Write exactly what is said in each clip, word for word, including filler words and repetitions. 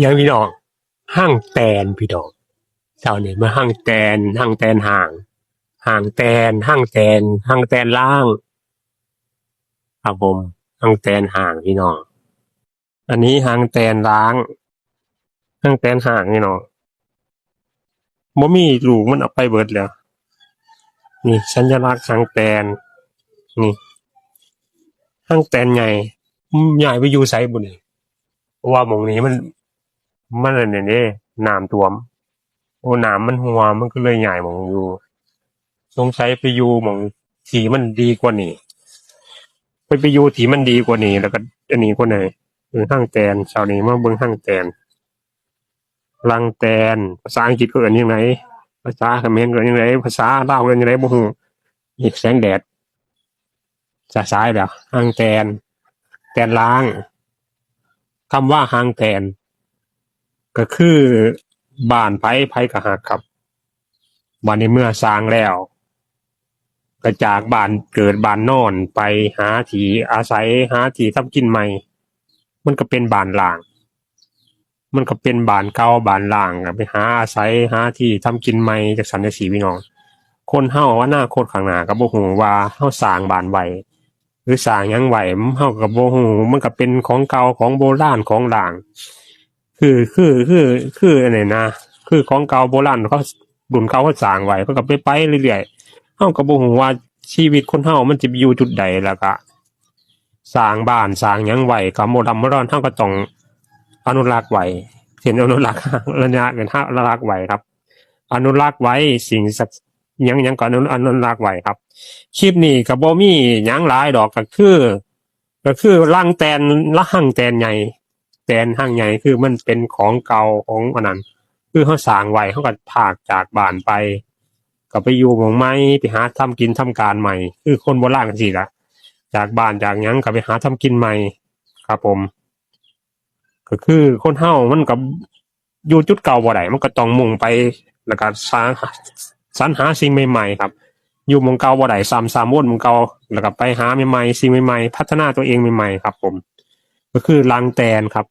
ยังพี่น้อง ฮังแตนพี่น้อง เช้านี้มาฮังแตน ฮังแตนห้าง ฮังแตน ฮังแตน ฮังแตนล้าง ครับผม ฮังแตนห้างพี่น้อง อันนี้ฮังแตนล้าง ฮังแตนห้างพี่น้อง บ่มีลูกมันเอาไปเบิดแล้ว นี่สัญลักษณ์ฮังแตน นี่ฮังแตนใหญ่ ย้ายไปอยู่ไสบุนี่ เพราะว่าหม่องนี้มัน มันอันนี้เด้ น้ำท่วม โอ้ น้ำมันหัว มันก็เลยย้ายหม่องอยู่ สงสัยไปอยู่หม่องที่มันดีกว่านี้ ไปไปอยู่ที่มันดีกว่านี้ แล้วก็อันนี้กว่านี้ เออฮังแตน เช้านี้มาเบิ่งฮังแตน ฮังแตน ภาษาอังกฤษเขาเอิ้นยังไง ภาษาเขมรเอิ้นยังไง ภาษาลาวเอิ้นยังไงบ่ฮู้ นี่แสงแดด สายๆ แล้วฮังแตน แตนล้าง คำว่าฮังแตน ก็คือบ้านไผไผก็ฮักครับ บัดนี้เมื่อสร้างแล้ว ก็จากบ้านเกิดบ้านนอนไปหาที่อาศัย หาที่ทำกินใหม่ มันก็เป็นบ้านร้าง มันก็เป็นบ้านเก่าบ้านร้าง ก็ไปหาอาศัย หาที่ทำกินใหม่ จั่งซั้นจั่งซี้พี่น้อง คนเฮาอนาคตข้างหน้าก็บ่ฮู้ว่าเฮาสร้างบ้านไว้ หรือสร้างหยังไว้ เฮาก็บ่ฮู้ มันก็เป็นของเก่าของโบราณของร้าง คือ คือ คือ คืออันนี้นะ คือของเก่าโบราณเขา รุ่นเก่าเขาสร้างไว้ เขาก็ไปไปเรื่อยๆ เฮาก็บ่ฮู้ว่าชีวิตคนเฮามันสิไปอยู่จุดใด แล้วก็สร้างบ้านสร้างหยังไว้ก็บ่ร่ำบ่รวย เฮาก็ต้องอนุรักษ์ไว้ เช่นอนุรักษ์ ระยะเป็นอนุรักษ์ไว้ครับ อนุรักษ์ไว้สิ่งศักดิ์ หยัง หยังก็อนุ อนุรักษ์ไว้ครับ คลิปนี้ก็บ่มีหยังหลายดอก ก็คือ ก็คือฮังแตน ละฮังแตนใหญ่ แตนฮังใหญ่ คือมันเป็นของเก่าของอันนั้น คือเฮาสร้างไว้ เฮาก็พากจากบ้านไป ก็ไปอยู่หม่องใหม่ ไปหาทำกินทำการใหม่ คือคนโบราณจั่งซี้ล่ะ จากบ้านจากหยังก็ไปหาทำกินใหม่ ครับผม ก็คือคนเฮามันก็อยู่จุดเก่าบ่ได้ มันก็ต้องมุ่งไป แล้วก็สร้าง สรรหาสิ่งใหม่ๆ ครับ อยู่หม่องเก่าบ่ได้ ซ้ำๆ วนหม่องเก่า แล้วก็ไปหาใหม่ๆ สิ่งใหม่ๆ พัฒนาตัวเองใหม่ๆ ครับผม ก็คือฮังแตนครับ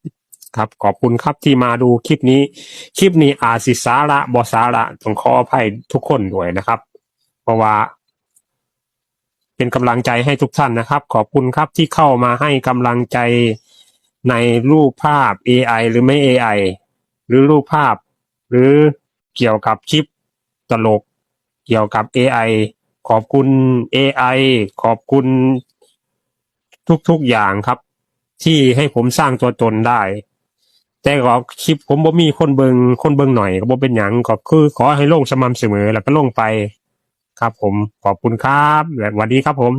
ครับ ขอบคุณครับที่มาดูคลิปนี้ คลิปนี้อาจสิสาระบ่สาระ ต้องขออภัยทุกคนด้วยนะครับ เพราะว่า เป็นกำลังใจให้ทุกท่านนะครับ ขอบคุณครับที่เข้ามาให้กำลังใจในรูปภาพ เอไอ หรือไม่ เอไอ หรือรูปภาพ หรือเกี่ยวกับคลิปตลก เกี่ยวกับ เอไอ ขอบคุณ เอไอ ขอบคุณทุกๆ อย่างครับ ที่ให้ผมสร้างตัวตนได้ แต่ก็คลิปผมบ่มีคนเบิ่ง คนเบิ่งหน่อยก็บ่เป็นหยัง ก็คือขอให้ลงสม่ำเสมอ แล้วก็ลงไป ครับผม ขอบคุณครับ และสวัสดีครับผม